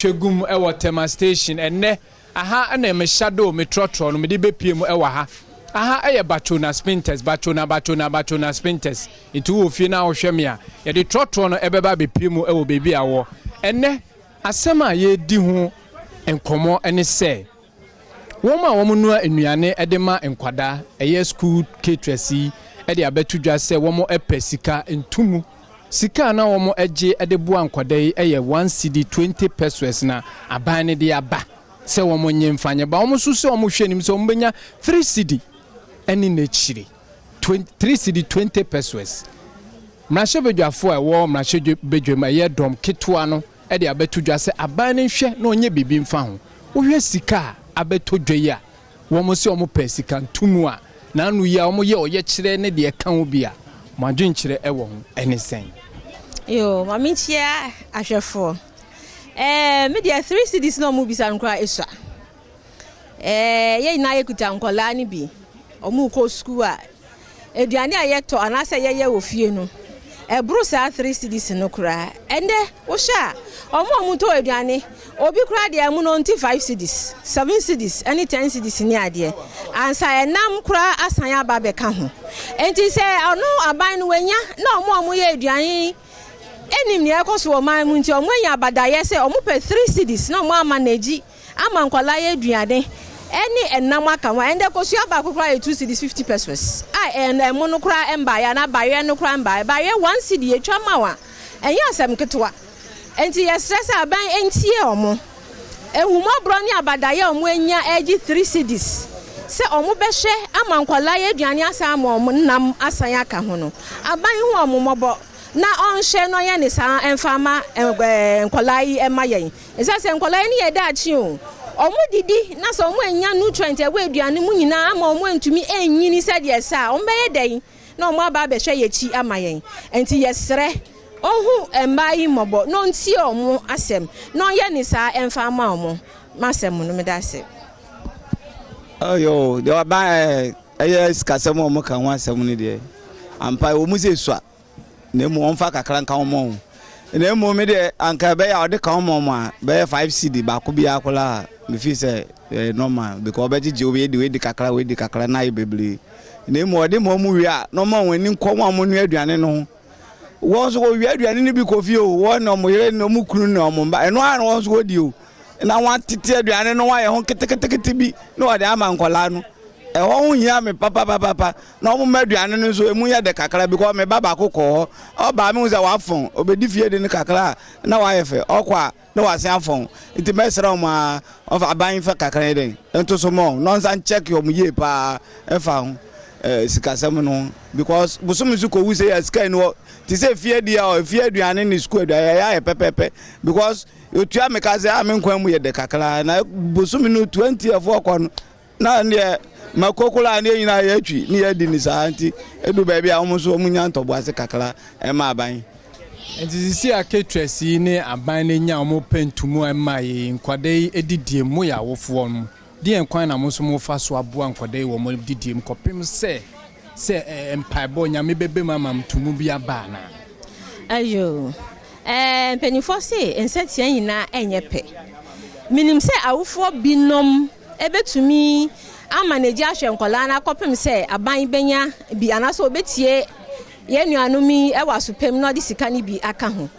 Twegum wɔ Tema Station. Ɛnnɛ, aha na me shadow, me trɔtrɔ no, mede bɛpue mu wɔ ha. Aha yɛ Bachona Spintex, Bachona, Bachona, Bachona Spintex. Nti wowɔ fie na wohwɛ me a, yɛde trɔtrɔ no bɛba abɛpue mu wɔ baabi a wowɔ. Ɛnnɛ, asɛm a yɛredi ho nkɔmmɔ ne sɛ, wɔn a wɔnoa nnuane de ma nkwadaa, ɛyɛ school caterers yi, de abɛto dwa sɛ wɔpɛ sika ntumu. Sika a na wɔgye de boa nkwadaa yi yɛ one cedi 20 pesewas na aban no de aba sɛ wɔnnye mfa nyɛ. Ba wɔn nso sɛ wɔhwɛ anim sɛ wɔbɛnya three cedi ne n'akyiri, three cedi 20 pesewas. Mmarahyɛbadwafoɔ a ɛwɔ mmarahyɛbadwam ɛyɛ dɔm ketewa no de abɛto dwa sɛ aban no nhwɛ na ɔnyɛ biribi mfa ho. Wohwɛ sika a abɛtɔ dwa yi a, wɔn sɛ wɔn pɛ sika ntumu a n'ano yi a wɔn yɛ ɔyɛkyerɛ ne deɛ ɛka ho bi a, mo adwenkyerɛ ɛwɔ ho ɛne sɛn? Yo, ma menkyia ahwɛfoɔ. Ɛɛ, me deɛ 3 cedis na ɔmo bisa no koraa esua. Ɛɛ, yɛn nyinaa yɛkuta nkɔlaa no bi. Ɔmo kɔ sukuu a, aduane a yɛtɔ anaasɛ yɛyɛ wɔ fie no, ɛboro saa 3 cedis no koraa. Ɛndɛ, wohyɛ a, ɔmo a ɔmo tɔ aduane, obi koraa deɛ ɛmu no nti 5 cedis, 7 cedis ɛne 10 cedis ne adeɛ. Ansa ɛnam koraa asan aba abɛka ho. Nti sɛ ɔno aban no wanya na ɔmo a ɔmo yɛ aduane ɛnim nea ɛkɔ so wɔ man mu, nti ɔmo anya abadayɛ sɛ ɔmo pɛ 3 cedis na ɔmo ama n'agyi ama nkwadaa yɛ aduane ɛne ɛnam aka ho. Ɛndɛ kosua baako koraa yɛ 2 cedis 50 pesewas a ɛmo no koraa ɛmbaeɛ anaa bayerɛ no koraa mbaeɛ. Bayerɛ 1 cedi etwa ma wa, ɛnyɛ asɛm ketewa. Nti yɛsrɛ sɛ aban ntie ɔmo ehumɔborɔ ne abadayɛ a ɔmo anya ɛgye 3 cedis sɛ ɔmo bɛhwɛ ama nkwadaa yɛ aduane asan ama ɔmo nam asan aka ho no. Aban hu ɔmo mmɔbɔ na ɔnhyɛ na ɔnyɛ ne saa ɛmfa ama nkwadaa yi ɛma yɛn, ɛsɛ sɛ nkwadaa yi ne yɛ daakye o. Ɔmo didi na sɛ ɔmo anya nutrient ɛwɔ aduane mu nyinaa ama ɔmo ntumi ɛnyini sɛdeɛ ɛsɛ a, ɔmo bɛyɛ dɛn na ɔmo aba abɛhwɛ yɛn akyi ama yɛn? Nti yɛsrɛ ɔhu mmaa yi mmɔbɔ na ɔntie ɔmo asɛm na ɔnyɛ ne saa ɛmfa ama ɔmo. Masɛm no, meda ase. Ɔyɔ deɛ ɔba ɛyɛ sikasɛm a ɔmo ka ho asɛm no deɛ, ampa ɛwɔ mu sɛ esua, na emu ɔmfa kakra nka wɔn ho. Na emu mi deɛ, anka ɛbɛyɛ a ɔde ka wɔn a bɛyɛ 5 cedi baako biara koraa, mefi sɛ ɛyɛ normal, because ɔbɛgyegye obi edi edi kakra, edi kakra na ayɛ bebree. Na emu ɔde ma ɔmo wie a, na ɔmo a wɔn ani nkɔ wɔn a wɔn nua aduane no ho. Wɔn nso wɔwie aduane no bi kɔ fie o, wɔn na ɔmo yere ne ɔmo kunu ne ɔmo mba, ɛno ara na wɔn nso wɔdi o. Na wɔn atete aduane no, wɔayɛ ho ketekete bi na wɔde ama nkɔlaa no. Ɛhɔ ho hia me papapapa na wɔn mma aduane no nso emu yɛ dɛ kakra, because me ba baako kɔ hɔ, ɔbaa mi hu sɛ wafɔn. Obedi fie de no kakra a na wayɛ fɛ, ɔkɔ a na wasen afɔn. Nti mɛsrɛ wɔn a ɔfa aban fa kakra yi dɛ nto so mɔ na ɔnsan check wɔn yie paa ɛfa ho sikasɛm no, because bosom nso kɔ wu sɛ yɛ sika ni hɔ te sɛ fie deɛ a fie aduane ne sukuu aduane yɛ ayɛ pɛpɛpɛ, because otua mi ka sɛ a mi nkwan mu yɛ dɛ kakra na bosom no 20 ɛfoɔ kɔ no na deɛ mako koraa ne nyinaa yɛatwi ne yɛadi ne saa. Nti edu baabi a wɔn nso wɔn nya ntɔboase kakra ɛma aban. Nti sisi a caterers yi ne aban no nya wɔn pɛ ntumu a ɛma yi nkwadaa yi didie mu, yɛ awofoɔ no deɛ, kwan na mo nso mo fa so aboa nkwadaa yi wɔ mo didie mu kɔpem sɛ mpaebɔ Nyame bɛbɛ mu ama ntumu bi aba anaa? Ayo, mpanimfoɔ se nsatia nyinaa ɛnyɛ pɛ. Menim sɛ awofoɔ binom ɛbɛtumi ama n'agyi ahwɛ nkɔlaa no akɔpem sɛ aban bɛnya bi anaasɛ obɛtie yɛn nuanom yi ɛwɔ asopam na ɔde sika no bi aka ho.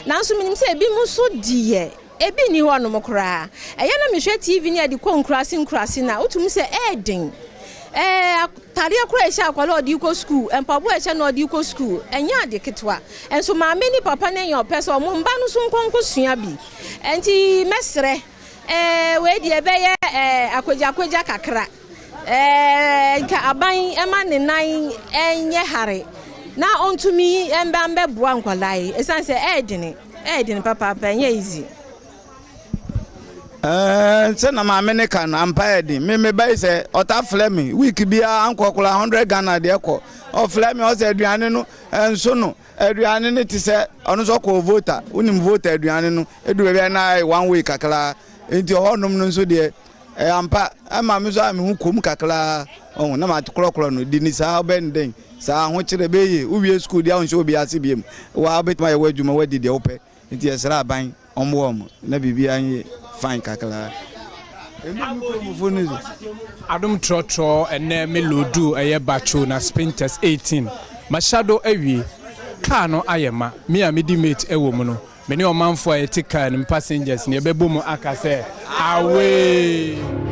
Nanso menim sɛ ebi mu nso deɛ, ebi nni hɔnom koraa. Ɛyɛ na mehwɛ TV ne yɛde kɔ nkuraase nkuraase na wotumi sɛ ɛɛden atadeɛ koraa ɛhyɛ akwadaa a ɔde kɔ sukuu, mpaboa ɛhyɛ na ɔde kɔ sukuu, ɛnyɛ ade ketewa. Nso maame ne papa no anya ɔpɛ sɛ ɔmo mba no so nkɔ nkɔsua bi. Nti mɛsrɛ, wei deɛ ɛbɛyɛ akwagya akwagya kakra, nka aban ɛma ne nan ɛnyɛ hare na ɔntumi ɛmba mbɛboa nkwadaa yi, ɛsiane sɛ ɛɛdene, ɛɛdene papaapa, ɛnyɛ easy. Sɛ na maame ne ka no ampa yɛ den. Me ba yi sɛ ɔta frɛ me week biara ankɔ koraa 100 Ghana deɛ kɔ. Ɔfrɛ me, ɔsɛ aduane no ɛnso no, aduane no te sɛ ɔno nso ɔkɔ Volta. Wonim Volta aduane no, edu baabi a na ayɛ one way kakra. Nti ɔhɔnom no nso deɛ, ɛyɛ ampa ɛma me nso a me ho kom kakra ɔho na ma korɔkorɔ no di ni saa. Ɔbɛn ne den saa ahokyerɛ bɛyɛ wowie sukuu deɛ, ahonhyɛ obi ase biem waa, wobɛtumi ayɛ w'adwuma, wadi deɛ wopɛ. Nti yɛsrɛ aban. ɔmmoa wɔn na biribiara nyɛ fine kakra. Ɛno me kuromfo no de. Adom trɔtrɔ ɛnɛ me loadu ɛyɛ Bacho na Spintex 18 Machado awie car no ayɛ ma me a medi mate ɛwɔ mu no me ne ɔmanfoɔ a yɛte car no mu passengers no yɛbɛbɔ mu aka sɛ away.